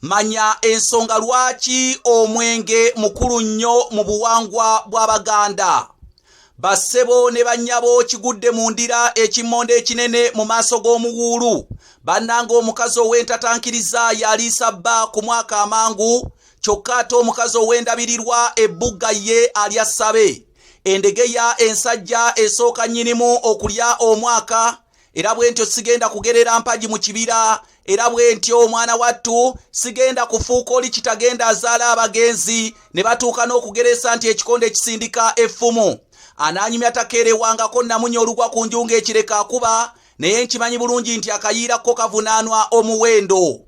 Manya ensonga lwaki omwenge mukulu nnyo mu buwangwa bw'Abaganda. Bassebo ne bannyabo, kigudde mu ndira ekimmonde ekinene mu maaso g'omuwuulu. Bannange, omukazi ow'entatankiriza yaliisa bba ku mwaka amangu, kyokka ate omukazi ow'endabirirwa ebbugga ye alya ssabe. Endegeya ensajja esooka nnyinimu okulya omwaka, era bwe ntyo sigenda kugerera mpagi mu kibira, era bwe ntyo omwana wattu sigenda kufuuka oli kitagenda azaala abagenzi ne batuuka n'okugeresa nti ekikonde ekisindika effumu. Anaanyumya takeerewangako namunya olugwa ku nju ng'ekireka akuba, naye nkimanyi bulungi nti akayiira ko kavunaanwa omuwendo.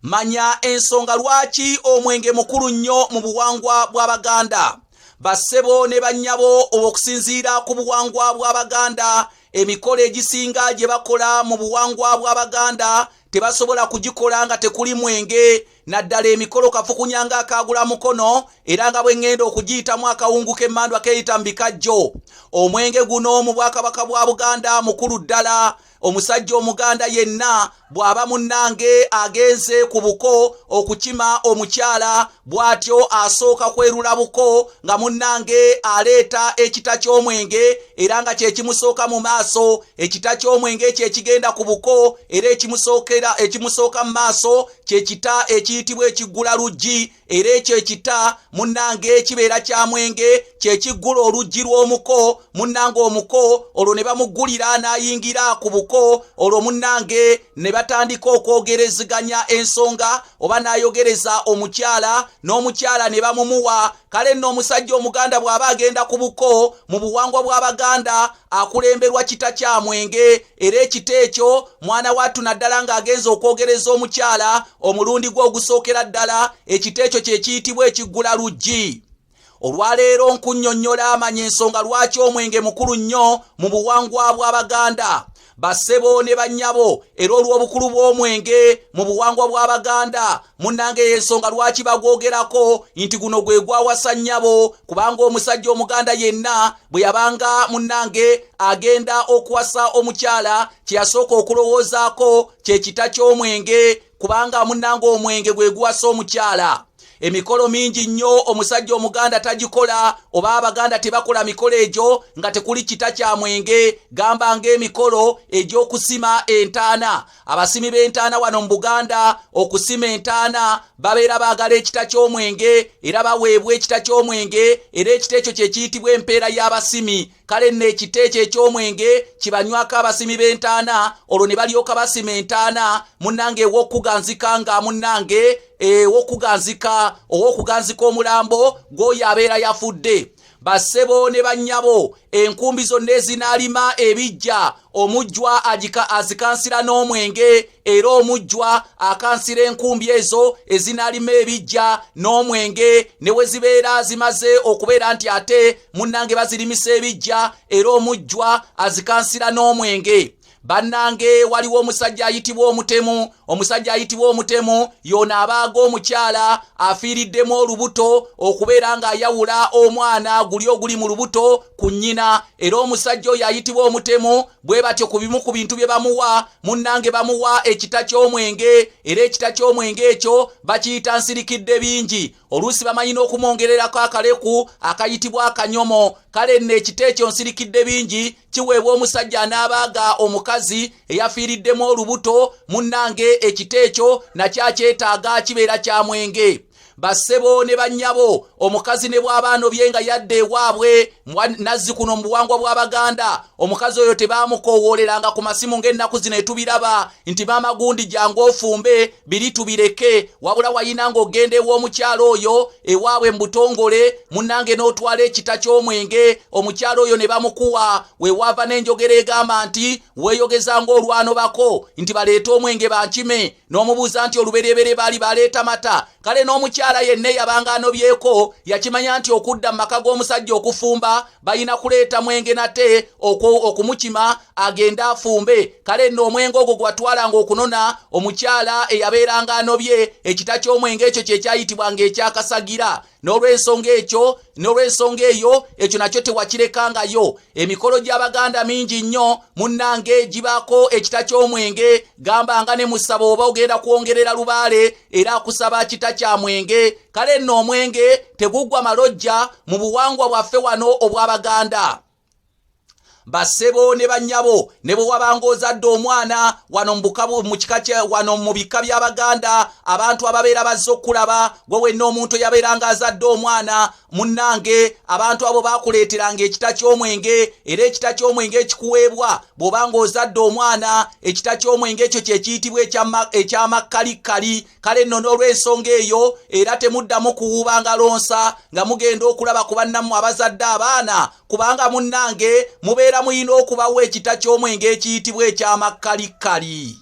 Manya ensonga lwaki omwenge mukulu nnyo mu buwangwa bw'Abaganda. Bassebo ne bannyabo, okusinziira ku buwangwa bw'Abaganda, emikolo egisinga gye bakola mu buwangwa bw'Abaganda tebasobola kugikola nga tekuli mwenge, naddala emikolo kafukunya nga akaagula mukono, era nga bwe ŋŋenda okugiyitamu akawungu k'emmandwa keeyita mu bikajjo. Omwenge guno mu Bwakabaka bwa Buganda mukulu ddala. Omusajja Omuganda yenna bw'aba munnange agenze ku buko okukima omukyala, bw'atyo asooka kwerula buko nga munnange aleeta ekita ky'omwenge, era nga kye kimusooka mu maaso. Ekita ky'omwenge ekyo ekigenda ku buko era ekimusooka mu maaso kye kita ekiyitibwa ekiggula luggi, era ekyo ekita munnange kibeera kya mwenge, kye kiggula oluggi lw'omuko. Munnange, omuko olwo ne bamuggulira n'ayingira ku buko, olwo munnange ne batandika okwogerezeganya ensonga, oba n'ayogereza omukyala n'omukyala ne bamumuwa. Kale nno omusajja Omuganda bw'aba agenda ku buko mu buwangwa bw'Abaganda akulemberwa kita kya mwenge, era ekita ekyo mwana wattu naddala ng'agenza okwogereza omukyala omulundi gwe ogusookera ddala, ekita ekyo kye kiyitibwa ekiggula luggi. Olwaleero nkunnyonnyola manya ensonga lwaki omwenge mukulu nnyo mu buwangwa bw'Abaganda. Bassebo ne bannyabo, era olw'obukulu bw'omwenge mu buwangwa bw'Abaganda, munnange, y'ensonga lwaki bagwogerako nti guno gwe gwawasa nnyabo, kubanga omusajja Omuganda yenna bwe yabanga munnange agenda okuwasa omukyala, kye yasooka okulowoozaako kye kita ky'omwenge, kubanga munnange omwenge gwe guwasa omukyala. Emikolo mingi nnyo omusajja Omuganda tagikola, oba Abaganda tebakola mikolo egyo nga tekuli kita kya mwenge, gamba ng'emikolo egy'okusima entaana. Abasimi b'entaana wano mu Buganda okusima entaana babeera baagala ekita ky'omwenge, era baweebwa ekita ky'omwenge, era ekita ekyo kye kiyitibwa empeera y'abasimi. Kale nno ekita ekyo eky'omwenge kibanywako abasimi b'entaana, olwo ne balyoka basima entaana munnange ew'okuganzika, nga munnange ew'okuganzika, ow'okuganzika omulambo gw'oyo abeera yafudde. Bassebo ne bannyabo, enkumbi zonna ezinaalima ebijja, omujjwa azikansira n'omwenge, era omujjwa akansira enkumbi ezo ezinaalima ebijja n'omwenge, ne we zibeera zimaze okubeera nti ate munnange bazirimisa ebijja, era omujjwa azikansira n'omwenge. Bannange, waliwo omusajja ayitibwa omutemu. Omusajja ayitibwa omutemu y'ono abaaga omukyala afiiriddemu olubuto okubeera ng'ayawula omwana guli oguli mu lubuto ku nnyina, era omusajja oyo ayitibwa omutemu bwe batyo ku bimu ku bintu bye bamuwa, munnange, bamuwa ekita ky'omwenge, era ekita ky'omwenge ekyo bakiyita nsirikidde bingi. Oluusi bamanyi n'okumwongererako akaleku akayitibwa akanyomo. Kale nno ekita ekyo nsirikidde bingi kiweebwa omusajja anaabaaga omukazi eyafiiriddemu olubuto. Munnange, ekita ekyo nakyakyetaaga kibeera kya mwenge. Bassebo ne bannyabo, omukazi ne bw'aba anobye nga yadda ewaabwe nazzi kuno mu buwangwa bw'Abaganda, omukazi oyo tebaamukoowooleranga ku masimu ng'ennaku zino etubiraba nti maama gundi jangu ofumbe biri tubireke, wabula wayina ng'ogenda ew'omukyalo oyo ewaabwe mu butongole, munnange, n'otwala ekita ky'omwenge, omukyalo oyo ne bamukuwa. Weewaava n'enjogera egamba nti weeyogeza ng'olwanobako nti baleete omwenge bankime, n'omubuuza nti olubereberye baali baleeta mata. Kale n'omukyala yenna eyabanga anobyeko yakimanya nti okudda mu maka g'omusajja okufumba balina kuleeta mwenge nate okumukima agende afumbe. Kale nno omwenge ogwo gwatwalanga okunona omukyala eyabeeranga anobye, ekita ky'omwenge ekyo kye kyayitibwanga ekyakasagira. N'olw'ensonga ekyo, n'olw'ensonga eyo, ekyo nakyo tewakirekangayo. Emikolo gy'Abaganda mingi nnyo munnange gibaako ekita ky'omwenge, gamba nga ne musaba oba ogenda kwongerera lubaale era akusaba kita kya mwenge. Kale nno omwenge teguggwa malojja mu buwangwa bwaffe wano obw'Abaganda. Bassebo ne bannyabo, ne bwe wabanga ozadde omwana wano mu kika wano mu bika by'Abaganda, abantu ababeera bazze okulaba gwe wenna omuntu eyabeeranga azadde omwana, munnange abantu abo bakuleeteranga ekita ky'omwenge. Era ekita ky'omwenge ekikuweebwa bw'obanga ozadde omwana, ekita ky'omwenge ekyo kye kiyitibwa ekyamakkalikali. Kale nno n'olw'ensonga eyo era temuddamu kuwuuba ngalonsa nga mugenda okulaba ku bannammwe abazadde abaana, kubanga munnange mubeera muyina okubawa ekita ky'omwenge ekiyitibwa ekyamakkalikali.